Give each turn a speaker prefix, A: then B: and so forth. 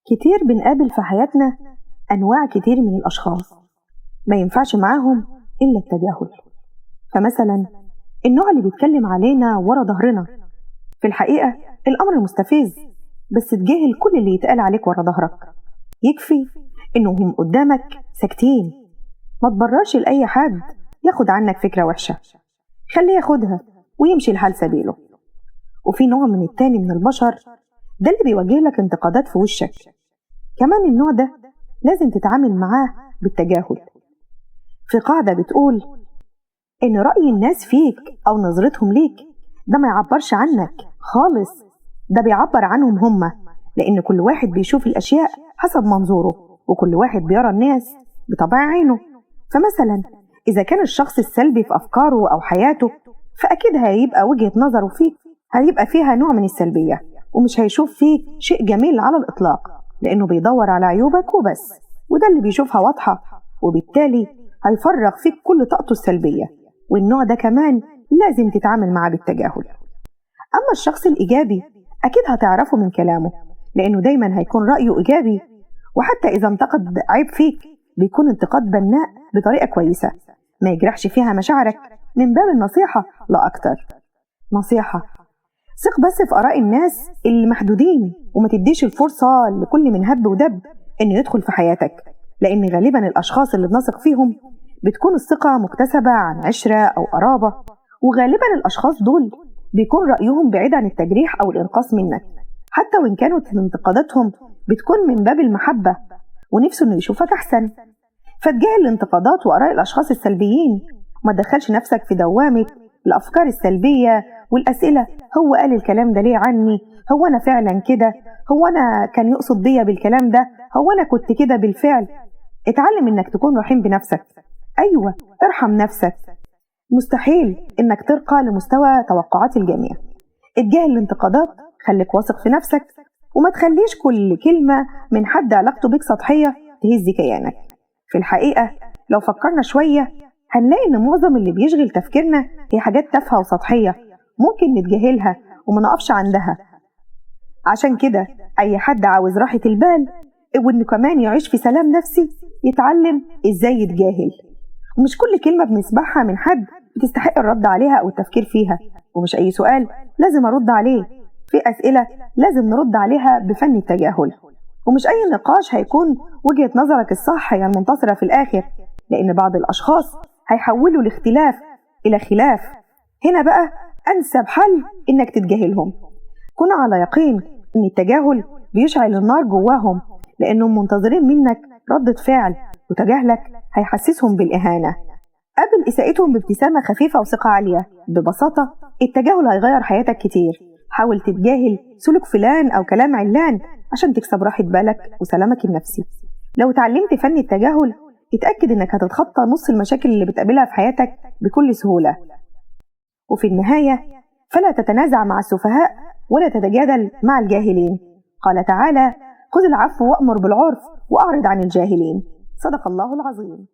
A: كتير بنقابل في حياتنا أنواع كتير من الأشخاص ما ينفعش معاهم إلا التجاهل. فمثلا النوع اللي بيتكلم علينا ورا ظهرنا، في الحقيقة الأمر مستفز، بس تجاهل كل اللي يتقال عليك ورا ظهرك، يكفي إنهم قدامك ساكتين. ما تبررش لأي حد ياخد عنك فكرة وحشة، خليه ياخدها ويمشي لحال سبيله. وفي نوع من التاني من البشر، ده اللي بيوجه لك انتقادات في وشك، كمان النوع ده لازم تتعامل معاه بالتجاهل. في قاعدة بتقول إن رأي الناس فيك أو نظرتهم ليك ده ما يعبرش عنك خالص، ده بيعبر عنهم هما، لأن كل واحد بيشوف الأشياء حسب منظوره، وكل واحد بيرى الناس بطبع عينه. فمثلا إذا كان الشخص السلبي في أفكاره أو حياته، فأكيد هيبقى وجهة نظره فيك هيبقى فيها نوع من السلبية، ومش هيشوف فيك شيء جميل على الإطلاق، لأنه بيدور على عيوبك وبس، وده اللي بيشوفها واضحة، وبالتالي هيفرغ فيك كل طاقته السلبية. والنوع ده كمان لازم تتعامل معاه بالتجاهل. أما الشخص الإيجابي أكيد هتعرفه من كلامه، لأنه دايما هيكون رأيه إيجابي، وحتى إذا انتقد عيب فيك بيكون انتقاد بناء بطريقة كويسة ما يجرحش فيها مشاعرك، من باب النصيحة لا أكتر. نصيحة: ثق بس في آراء الناس اللي محدودين، وما تديش الفرصة لكل من هب ودب إنه يدخل في حياتك، لأن غالبا الأشخاص اللي بنثق فيهم بتكون الثقة مكتسبة عن عشرة أو قرابة، وغالبا الأشخاص دول بيكون رأيهم بعيد عن التجريح أو الإنقاص منك، حتى وإن كانت انتقاداتهم بتكون من باب المحبة ونفسه إنه يشوفك أحسن. فتجاهل الانتقادات وآراء الأشخاص السلبيين، وما تدخلش نفسك في دوامة الأفكار السلبية والأسئلة: هو قال الكلام ده ليه عني؟ هو أنا فعلا كده؟ هو أنا كان يقصد بيا بالكلام ده؟ هو أنا كنت كده بالفعل؟ اتعلم إنك تكون رحيم بنفسك. أيوة، ارحم نفسك. مستحيل إنك ترقى لمستوى توقعات الجميع. اتجاهل الانتقادات، خليك واثق في نفسك، وما تخليش كل كلمة من حد علاقته بيك سطحية تهز كيانك. في الحقيقة لو فكرنا شوية هنلاقي إن معظم اللي بيشغل تفكيرنا هي حاجات تافهة وسطحية ممكن نتجاهلها وما نقفش عندها. عشان كده أي حد عاوز راحة البال وإنه كمان يعيش في سلام نفسي يتعلم إزاي يتجاهل. ومش كل كلمة بنسمعها من حد بتستحق الرد عليها أو التفكير فيها، ومش أي سؤال لازم أرد عليه. في أسئلة لازم نرد عليها بفن التجاهل. ومش أي نقاش هيكون وجهة نظرك الصح هي المنتصرة في الآخر، لأن بعض الأشخاص هيحولوا الاختلاف إلى خلاف. هنا بقى أنسب حل إنك تتجاهلهم. كن على يقين إن التجاهل بيشعل النار جواهم، لأنهم منتظرين منك ردة فعل، وتجاهلك هيحسسهم بالإهانة. قابل إساءتهم بابتسامة خفيفة وثقة عالية. ببساطة التجاهل هيغير حياتك كتير. حاول تتجاهل سلوك فلان أو كلام علان عشان تكسب راحة بالك وسلامك النفسي. لو تعلمت فن التجاهل اتأكد إنك هتتخطى نص المشاكل اللي بتقابلها في حياتك بكل سهولة. وفي النهاية فلا تتنازع مع السفهاء ولا تتجادل مع الجاهلين. قال تعالى: خذ العفو وأمر بالعرف وأعرض عن الجاهلين. صدق الله العظيم.